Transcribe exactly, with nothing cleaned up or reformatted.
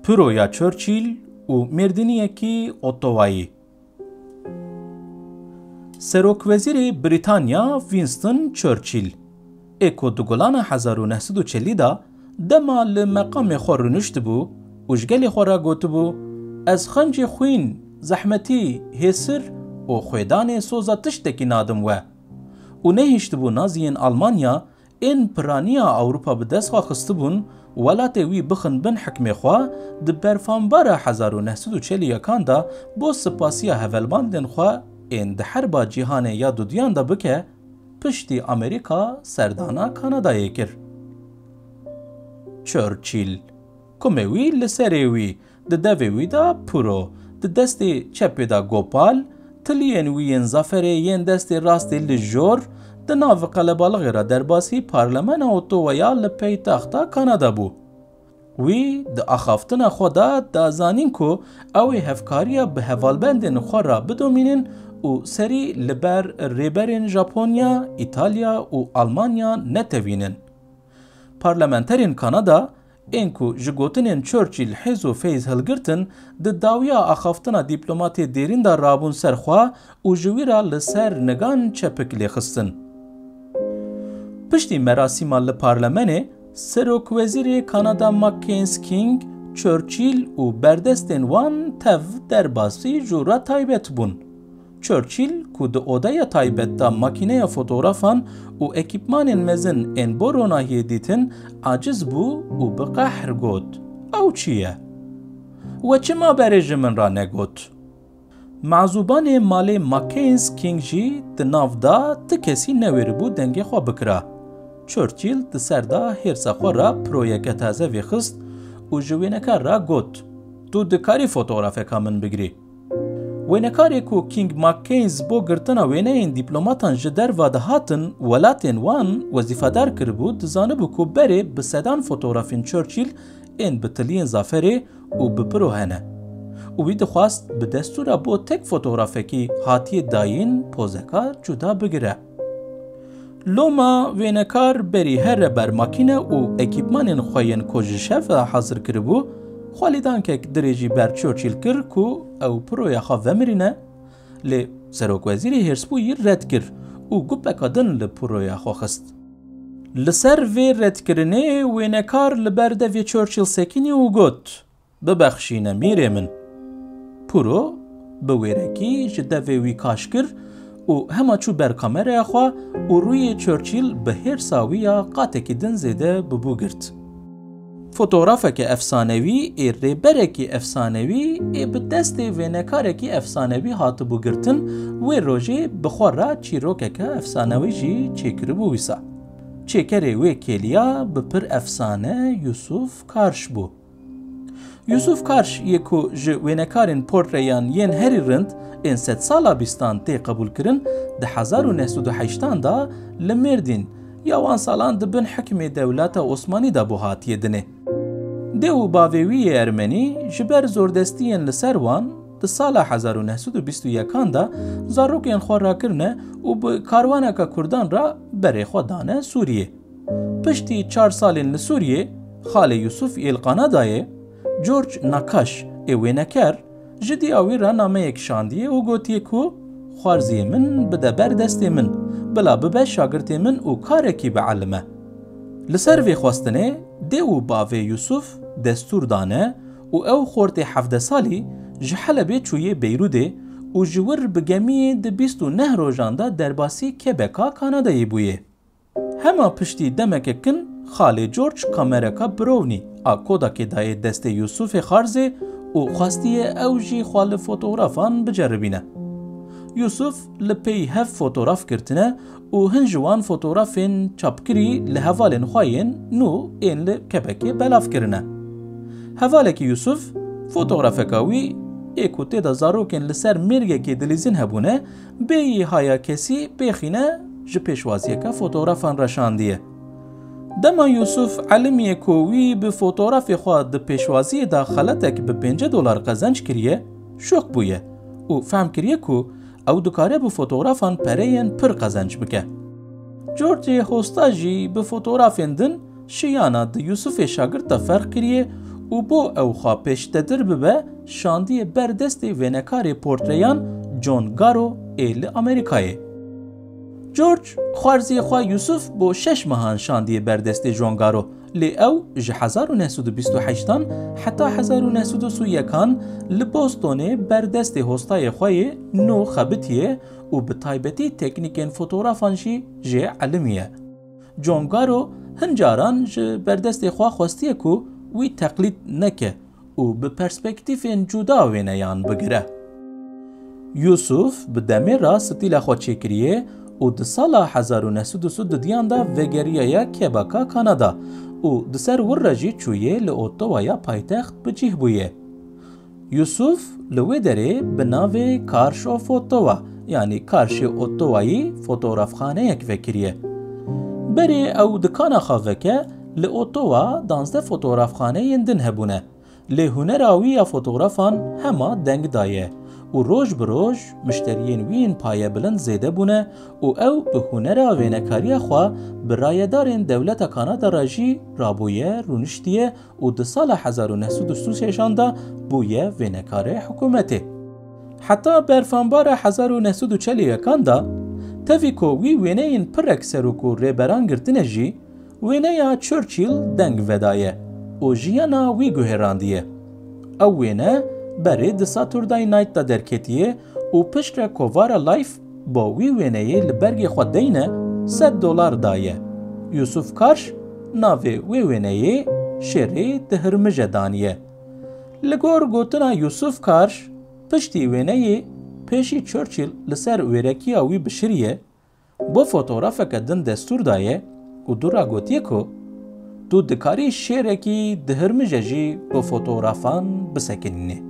Piroya Churchill û mêrdiniyekî Ottawayî. Serokwezîrê Brîtanya Winston Churchill, ê ku di gulana hezar û neh sed û çelî de dema li meqamê xwe rûniştibû û ji gelê xwe re gotibû, "Ez xencê xwîn, zehmetî, hêsir û xwêdanê soza tiştekî nadim we." Û nehiştibû naziyên Almanya ên piraniya Ewropa bi dest xwe xistibûn, welatê wî bixin bin hikmê xwe, di berfanbara hezar û neh sed û çelî yekan de bo sipasiya hevelbandên xwe ên di herba cîhanê ya duduyan de bike, piştî Amerîka serdana Kanadayê kir. Churchill, kumê wî li serê wî, di devê wî de Puro, di destê çepê de Gopal, tiliyên wî yên zaferê yên destê rastê li jor, di nav qelebalixê re derbasî parlemena Ottawaya li peytexta Kanada bû. Wî di axaftina xwe de da zanîn ku ew ê hevkariya bi hevalbendên xwe re bidomînin û serî li ber rêberên Japonya, Îtalya û Almanya netewînin. Parlamenterên Kanada, ên ku ji gotinên Churchill hêz û feyz hilgirtin, di dawiya axaftina dîplomatê dêrîn de rabûn ser xwe û ji wî re li ser nigan çepik lêxistin. Piştî merasîma li parlemenê, Serokwezîrê Kanada McKenzie King, Churchill û berdestên wan tev derbasî jûra taybet bûn. Churchill, ku di odeya taybet de makîneya fotografan û ekîpmanên mezin ên bo ronahiyê dîtin, aciz bû û bi qehr got, "Ew çi ye? We çima berê ji min re negot?" Mazûbanê malê McKenzie King jî di nav de ti kesî newêribû dengê xwe bikira. Churchill di ser de hêrsa xwe re piroyeke taze vêxist û ji wênekar re got, "Tu dikarî fotografeka min bigirî." Wênekarê ku King McKenzie bo girtina wêneyên dîplomatan ji derve dihatin welatên wan wezîfedar kiribû, dizanibû ku berê bi sedan fotografên Churchill ên bi tiliyên zaferê û bi piro hene û wî dixwest bi destûra bo tek fotografekî hatiyê dayîn pozeka cuda bigire. Loma wênekar berî here ber makîne û ekîpmanên xwe yên ku ji şev ve hazir kiribû, xwe lîdankek dirêjî ber Churchill kir ku ew piroya xwe vemirîne, lê serokwezîrê hêrsbûyî red kir û gupeka din li piroya xwe xist. Li ser vê redkirinê wênekar li ber devê Churchill sekinî û got, "Bibexşîne mîrê min." Puro bi wêrekî ji devê wî kaş kir û hema çû ber kameraya xwe û rûyê Churchill bi hêrsa wî ya qatekî din zêde bibû girt. Fotografeke efsanewî ê rêberekî efsanewî ê bi destê wênekarekî efsanewî hatibû girtin, wê rojê bi xwe re çîrokeke efsanewî jî çêkiribû wisa. Çêkerê wê kêliya bi pir efsane Yusuf Karş bû. Yusuf Karş yê ku ji wênekarên portreyan yên herî rind ên sedsala bîstan tê qebûlkirin, di hezar û neh sed û heştan de li Mêrdîn ya wan salan di bin hikmê dewleta Osmanî de bû hatiye dinê. Dê û bavê wî yê ermenî ji ber zordestiyên li ser wan di sala hezar û neh sed û bîst û yekan de zarokên xwe rakirine û bi karwaneka kurdan re berê xwe dane Sûriyê. Piştî çar salên li Sûriyê, xalê Yusuf yê li Kanadayê, George Nakaş ê wêneker, ji diya wî re nameyek şandiye û gotiye ku, "Xwarziyê min bide ber destê min, bila bibe şagirtê min û karekî bielime." Li ser vê xwestinê dê û bavê Yusuf destûr dane û ew xortê hevdeh salî ji Helebê çûyê Beyrûdê û ji wir bi gemiyê di bîst û neh rojan de derbasî Kebeka Kanadayê bûye. Hema piştî demeke kin xalê George kamereka Brownie a Kodakê dayê destê Yusufê Xarzê û xwestiye ew jî xwe li fotografan biceribîne. Yusuf li pey hev fotograf girtine û hin ji wan fotografên çapkirî li hevalên xwe yên nû ên li Kebekê belav kirine. Hevalekî Yusuf, fotografeka wî ê ku tê de zarokên li ser mêrgekê dilîzin hebûne, bêyî haya kesî pêxîne ji pêşwaziyeke fotografan re şandiye. Dema Yusuf elimiyê ku wî bi fotografê xwe di pêşwaziyê de xeletek bi pêncî dolar qezenc kiriye, şok bûye û fehm kiriye ku ew dikare bi fotografan pereyên pir qezenc bike. Georgeê hosta jî bi fotografên din şiyana di Yusufê şagirt de ferq kiriye û bo ew xwe pêştedir bibe şandiyê ber destê wênekarê portreyan John Garro ê li Amerîkayê. George xwarziyê xwe Yusuf bo şeş mehan şandiyê ber destê John Garro, lê ew ji hezar û neh sed û bîst û heştan heta hezar û neh sed û sî û yekan li Bostonê ber destê hostayê xwe yê nû xebitiye û bi taybetî teknîkên fotografan jî jê elimiye. John Garro hin caran ji berdestê xwe xwestiye ku wî teqlîd neke û bi perspektîfên cuda wêneyan bigire. Yusuf bi demê re stîla xwe çêkiriye û di sala hezar û neh sed û sî û duyan de vegeriyaye Quebec-a Kanada û di ser wir re jî çûye li Ottawa-ya paytext bi cih bûye. Yusuf li wê derê bi navê Karş of Ottawa, yanî Karşê Ottawayî fotografxaneyek vekiriye. Berê ew dikana xwe veke, li Ottawa danzdeh fotografxaneyên din hebûne. Lê hunera wî ya fotografan hema deng daye û roj bi roj mişteriyên wî yên payebilind zêde bûne û ew bi hunera wênekariya xwe bi rayedarên dewleta Kanada re jî rabûye, rûniştiye û di sala hezar û neh sed û sî û şeşan de bûye wênekarê hikûmetê. Heta berfanbara hezar û neh sed û çel û yekan de, tevî ku wî wêneyên pirek serok û rêberan girtine jî, wêneya Churchill deng vedaye û jiyana wî guhêrandiye. Ew wêne berê di Saturday Night de derketiye û piştre kovara Life bo wî wêneyê li bergê xwe deyne sed dolar daye. Yusuf Karş navê wê wêneyê Şêrê Dihirmije daniye. Li gor gotina Yusuf Karş, piştî wêneyê pêşî Churchill li ser wêrekiya wî bişiriye, bo fotografeke din destûr daye û dû re gotiye ku tu dikarî şêrekî dihirmije jî bi fotografan bisekinînî.